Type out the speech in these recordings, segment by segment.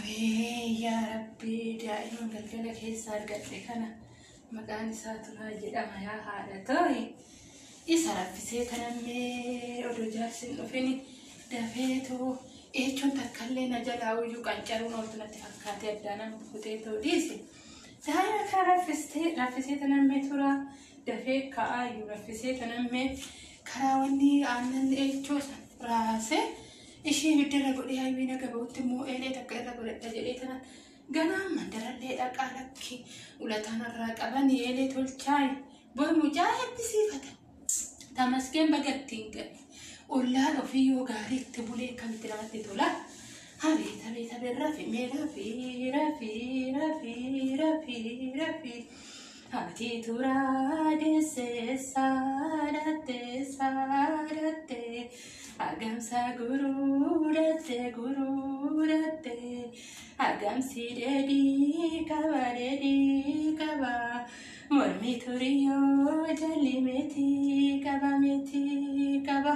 Abee yaa Rabbi, daa'ima galgala keessa argadhe kana maqaan isaa Turaa jedhama, yaa haadha tooyi. Isa raffisee kanammee odoo jaarsi hin dhufini dafeetoo eechoon takkallee na jalaa uyyuu qancaruun ooltu natti fakkaatee addaanan kutee too dhiise. Daa'ima kana raffistee raffisee tanammee Turaa dafee ka'aa iyyuu raffisee tanammee karaa wanni aannan eechoo san raasee ishee ibiddarra godhee hawwii naga ba'utti immoo eelee takka irra godhadha jedhee tana ganaa mandarallee dhaqaa, lakki ulataan irraa qaban eelee tolchaay bor mucaa eebbisiifata. Tamasgeen bagattiin gale. Ollaan ofii yoo gaarii itti bulee akkamitti namatti tola. Abeet abeet abeet, rafi mee, rafi rafi rafi rafi rafi. Haati Turaa deessee saadhattee saadhattee agamsa guruudhattee guruudhattee agamsi dheedhii qaba dheedhii qaba, mormi turiyyoo jalli meetii qaba meetii qaba.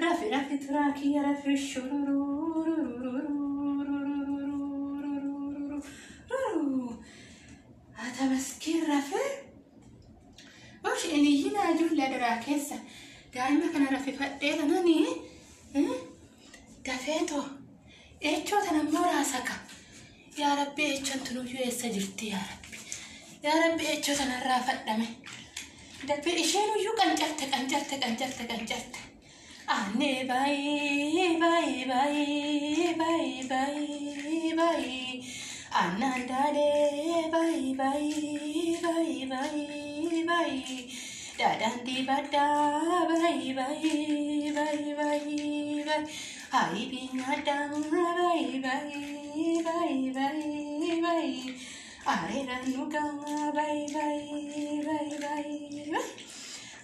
Rafi rafi Turaa kiyya rafi, shurururururururururururu. Tamasgeen rafee. Osh, iniyyinaa ijoollee, adaraa keessa daa'ima kana rafifadhee tananii dafeetoo eechoo tana immoo raasaka. Yaa Rabbi, eechoon tunuyyuu eessa jirti? Yaa Rabbi, yaa Rabbi, eechoo tanarraa fadhame. Dafee isheen uyyuu qancarte qancarte qancarte qancarte. Aanee baay'ee baay'ee baay'ee baay'ee baay'ee baay'ee. Aannan daadhee baay'ee baay'ee baay'ee baay'ee baay'ee. Daadhaan dibadhaa baay'ee baay'ee baay'ee baay'ee baay'ee. Haayibii nyaadhaa baay'ee baay'ee baay'ee baay'ee baay'ee. Areeraan dhugaa baay'ee baay'ee baay'ee baay'ee baay'ee.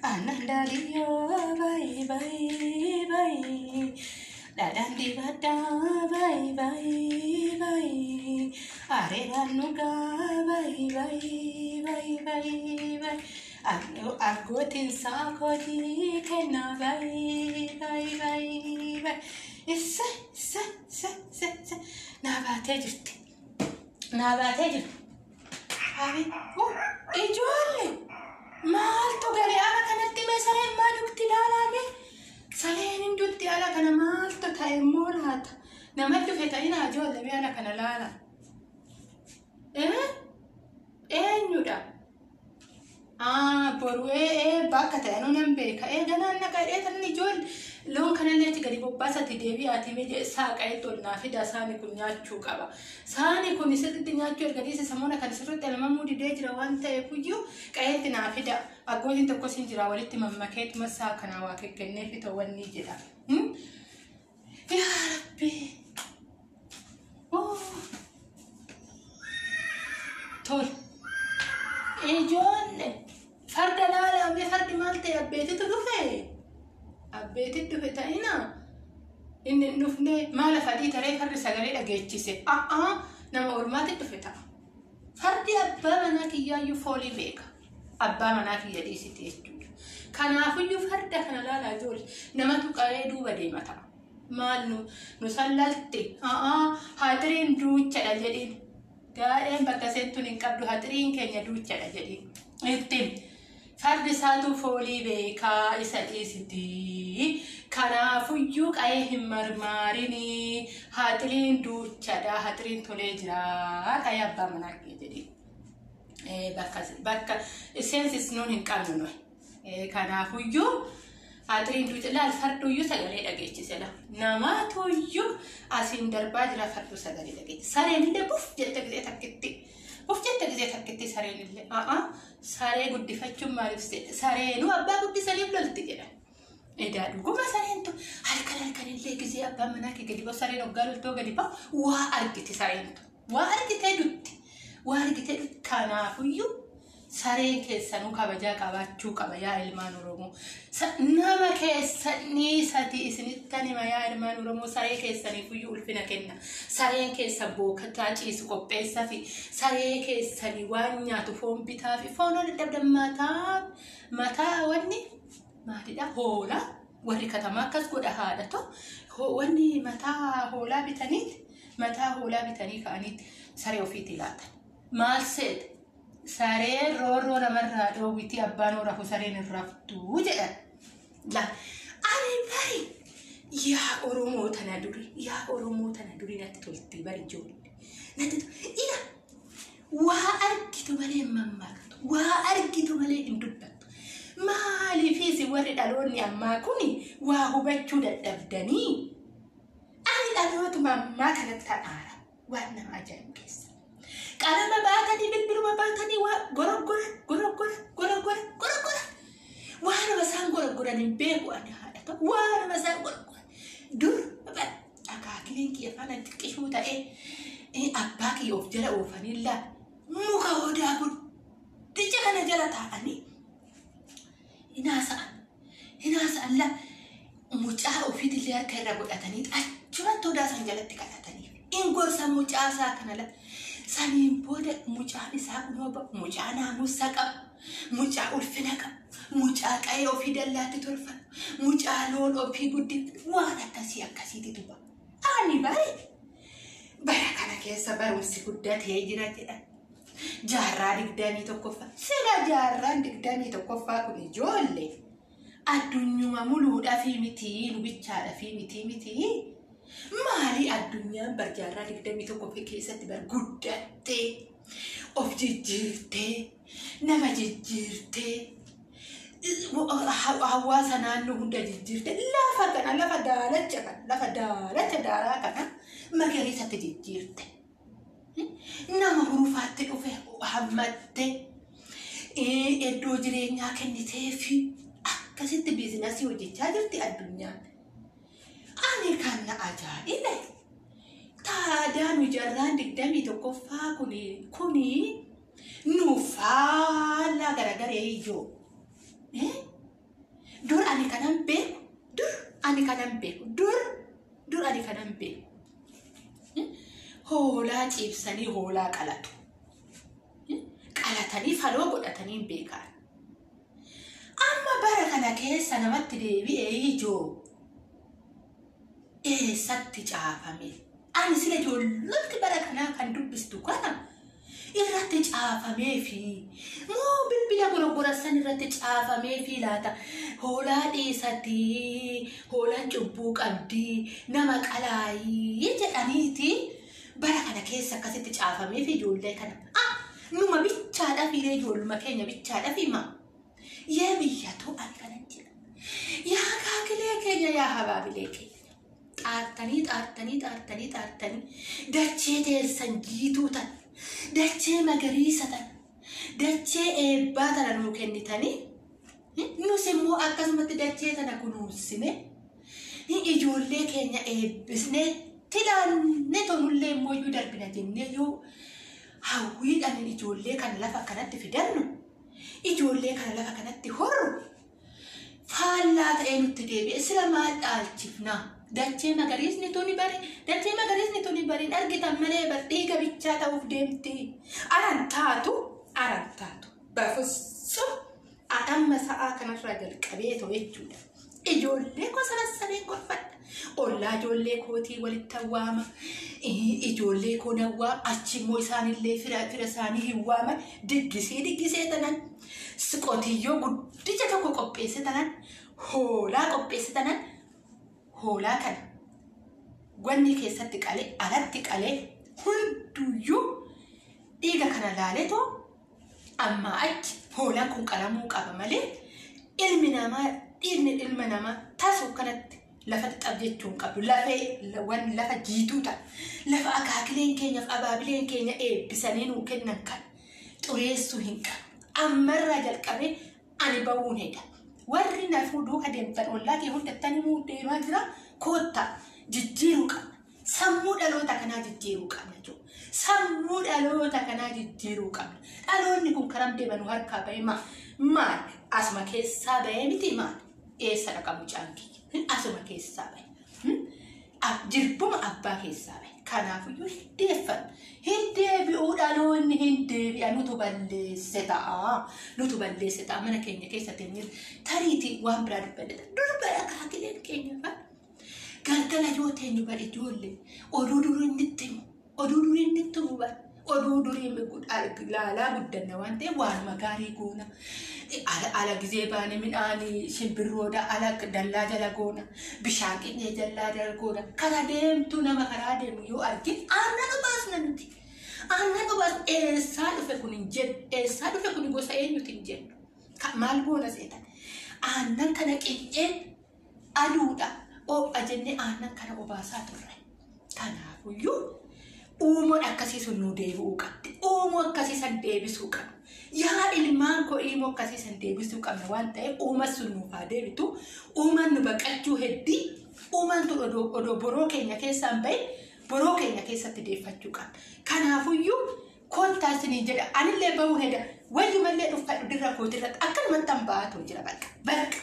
Aannan daadhiyyoo baay'ee baay'ee baay'ee. Daadhaan dibadhaa baay'ee baay'ee baay'ee. Areeraan dhugaa baay'ee baay'ee baay'ee baay'ee baay'ee. Argootiin saakootii kennaa baay'ee baay'ee baay'ee baay'ee. Issa issa issa issa issa, naa baatee jirti. Naa baatee jirti. Abi, ijoollee, maaltu galee ala kanatti? Mee sareen maa dugti ilaalame? Sareen hin dutti, ala kana maaltu ta'e immoo laata? Nama dhufe ta'ina ijoollee, mee ala kana laala. Eenyudha? Boru bakka ta'e nu nan beeka. Ganaan naqa dhee tan ijoollee loon kanallee achi gadi bobbaasatti deebi'aati mee saaqa'ee tolnaa fida, saani kun nyaachuu qaba. Saani kun sirriitti nyaachuu erga dhiise samoona kan sirriitti elmamuu didee jira waan ta'eef iyyuu qa'eetti naa fida. Aggootiin tokko sin jira, walitti mammakeetuma saa kanaa waa kennee fi wanni jedha. Yaa Rabbi. Tole. Ijoollee, farda laalaa mee, fardi maal ta'e? Abbeetitu dhufe? Abbeetitu dhufe ta'ina? Inni hin dhufne, maal afadii taree fardi sagalee dhageechise? A'aa, nama ormaatti dhufe ta'a. Fardi abbaa manaa kiyyaayyuu foolii beeka. Abbaa manaa kiyya dhiisite jechuudha. Kanaafiyyuu farda kana laalaa ijoollee, namatu qaree duuba deema ta'a. Maal nu sallalte? A'aa, haxiriin duuchadha jedhiin. Gaa'een bakka seentuun hin qabdu, haxiriin keenya duuchadha jedhiin. Ittiin fardi isaatu foolii beekaa isa dhiisiti. Kanaafuyyuu qa'ee hin marmaarinii, haxiriin duuchadha, haxiriin tolee jira qa'ee abbaa manaa kee jedhiin. Bakka seensisnuun hin qabnu nuyi. Kanaafuyyuu haxiriin duucha laal, farduyyuu sagalee dhageechise la. Namaatuyyuu asiin darbaa jira, farduu sagalee dhageechise. Sareen illee buf jette gisee takkitti. Buf jette gisee takkitti sareen illee. A'aa, saree guddifachuun maaliif sareenuu abbaa guddisaniif lolti jedha. Edaa dhuguma sareentu halkan halkan illee gisee abbaan manaa kee gadi ba'u, sareen hoggaa loltoo gadi ba'u waa argite sareentu. Waa argitee dutti. Waa argitee dutti. Kanaafuyyuu sareen keessanuu kabajaa qabaachuu qaba, yaa ilmaan Oromoo. Nama keessanii sati isinittan hima, yaa ilmaan Oromoo, saree keessaniifuyyuu ulfina kenna. Sareen keessa bookataa ciisu qopheessaa fi saree keessanii waan nyaatu foon bitaa fi foon ol dadhabdan mataa mataa wanni maalidha, hoolaa warri katamaa akkas godha, haadha wanni mataa hoolaa bitaniit Mataa hoolaa bitanii ka'anii saree ofiitti laatan. Maal seete? Sareen roorroo namarraa dhoowwiti, abbaan horafu sareen hin raftuu jedhan. La ani bari yaa Oromoo tana duri, yaa Oromoo tana duri, natti tolti bari ijoollee. Natti ila waa argitu malee hin mammaaktu, waa argitu malee hin dubbattu. Maaliifis warri dhaloonni ammaa kuni waa hubachuu dadhabdanii? Ani dhalootuma ammaa kanatti ta'aara waan nama ajaa'ibu keessa. Qalama baatanii, bilbiluma baatanii waa goroggoran, goroggoran, goroggoran, goroggoran. Waanuma isaan goroggoran hin beeku ani haadha ta'u, waanuma isaan goroggoran. Dur akaakileen kiyya faana xiqqishuu ta'ee abbaa kiyya of jala oofanii laa muka odaa guddicha kana jala taa'anii hinaasa'an. Hinaasa'an laa mucaa ofiitillee harka irra godhatanii achumatti odaa san jalatti kadhataniif. In gorsa mucaa isaa kana la. Saniin booda mucaan isaa kunoo ba'u mucaa naamusa qabu, mucaa ulfina qabu, mucaa qa'ee ofii dallaatti tolfatu, mucaa loon ofii guddifatu, waan akkasii akkasiititu ba'a. Ani bari bara kana keessa barumsi guddatee jira jedhan. Jaarraa 21ffaa. Sila jaarraan 21ffaa kun ijoollee addunyuma muluudhaafii mitii, nu bichaadhaafii mitii mitii. Maali addunyaan bar jaarraa 21ffaa keessatti bar guddattee, of jijjiirtee, nama jijjiirtee, hawaasa naannoo hunda jijjiirtee, lafa kana, lafa daalacha kana, lafa daalacha daaraa kana magariisatti jijjiirte. Nama hurufaatti dhufe hammattee, iddoo jireenyaa kenniteefi akkasitti biizinasii hojjechaa jirti addunyaan. Ani kan na ajaa'ibe taadaa nu jaarraan 21ffaa kuni nu faallaa garagaree iyyoo. Dur ani kanan beeku, dur ani kanan beeku, dur ani kanan beeku. Hoolaa ciibsanii hoolaa qalatu. Qalatanii faloo godhatanii hin beekan. Amma bara kana keessa namatti deebi'ee ijoo eessatti caafame? Ani sila ijoollonni bara kanaa kan dubbistu kana irratti caafamee fi moo bilbila gorogorassan irratti caafamee fi laata? Hoolaa dhiisatii, hoolaan cubbuu qabdii, nama qalaayii jedhaniiti bara kana keessa akkasitti caafamee fi ijoollee kana. Ah, numa bichaadha fiiree ijoolluma keenya bichaadha fi maa? Yee biyyatoo ani kanan jedha. Yaa kaakilee keenya, yaa habaabilee keenya. Xaartanii xaartanii xaartanii xaartanii dachee teessan jiituu tan, dachee magariisa tan, dachee eebbaa tana nuu kennitanii, nus immoo akkasumatti dachee tana kunuunsine ijoollee keenya eebbisnee tilaanne tolullee immoo iyyuu darbina jennee yoo hawwiidhaan ijoollee kana lafa kanatti fidannu, ijoollee kana lafa kanatti horru, faallaa ta'ee nutti deebi'e. Sila maal dhaalchifnaa? Dachee magariisni tuni bari, dachee magariisni tuni bariin argitan malee bar dhiiga bichaa ta'uuf deemti. Aran taatu, aran taatu. Bafussum amma sa'aa kanarraa jalqabee ta'u jechuudha. Ijoollee koo sanassabeen gorfadha. Ollaa ijoollee kootii walitti waama. Ijoollee koo nan waama. Achi immoo isaanillee fira isaanii hin waaman. Diggisee diggisee tanan qotiyyoo guddicha tokko qopheesse tanan, hoolaa qopheesse tanan, hoolaa kana wanni keessatti qalee alatti qalee hunduyyuu dhiiga kana laaleetoo ammaa achi hoolaan kun qalamuu qaba malee ilmi namaa, dhiigni ilma namaa tasuu kanatti lafatti xab jechuun qabdu. Lafee wan lafa jiituu ta'a, lafa akaakileen keenyaaf abaabileen keenya eebbisanii nuu kennan kan xureessuu hin qabu. Ammarraa jalqabee ani ba'uun hedha. Warri na fuudhuu adeemtan ollaa kee hundattanii muu deemaa jira, koottaa jijjiiruu qabna. Sammuu dhaloota kanaa jijjiiruu qabna jechuudha. Sammuu dhaloota kanaa jijjiiruu qabna. Dhaloonni kun karam deema? Nu harkaa ba'ee maal? Asuma keessaa ba'ee miti maal? Eessa dhaqa mucaan kiyya? Asuma keessaa ba'e. Jirbuma abbaa keessaa ba'e. Kanaafiyyuu hin deeffan. Hin deebi'uu, dhaloonni hin deebi'a. Nutu balleesse ta'a. Nutu balleesse ta'a. Mana keenya keessa teenyee tariitii waan biraa dubbanne. Dur bara akaakileen keenya fa'a. Galgala yoo teenyu bar ijoollee oduu duruu inni itti himu. Oduu durii inni tumu bara. Oduu durii laalaa guddanna waan ta'eef waanuma gaarii goona. Ala gizee baane midhaan shimbirroodha ala dallaa jala goona. Bishaan qinyee dallaa jala goona. Karaa deemtu nama karaa deemu yoo argin aannan obaasna nuti. Aannan obaasna eessaa dhufe kun hin jedhu. Eessaa dhufe kun gosa eenyuti hin jedhu. Maal goona seetan? Aannan kana qinyee aduudha. Oo'a jennee aannan kana obaasaa turre. Kanaafuyyuu uumoon akkasii sun nuu deebi'uu qabdi. Uumoo akkasii san deebisuu qabna. Yaa ilmaan koo ilmoo akkasii san deebisuu qabna waan ta'eef uuma sun nuuf haa deebitu. Uumaan nu baqachuu heddii. Uumaan tun odoo boroo keenya keessaa hin bahin boroo keenya keessatti deeffachuu qabna. Kanaafuyyuu kottaa isinii jedha anillee bahuun heda wayyumallee dhuffadhu dirra kootirratti akkanumatti han ba'aatu jira bakka. Bakka.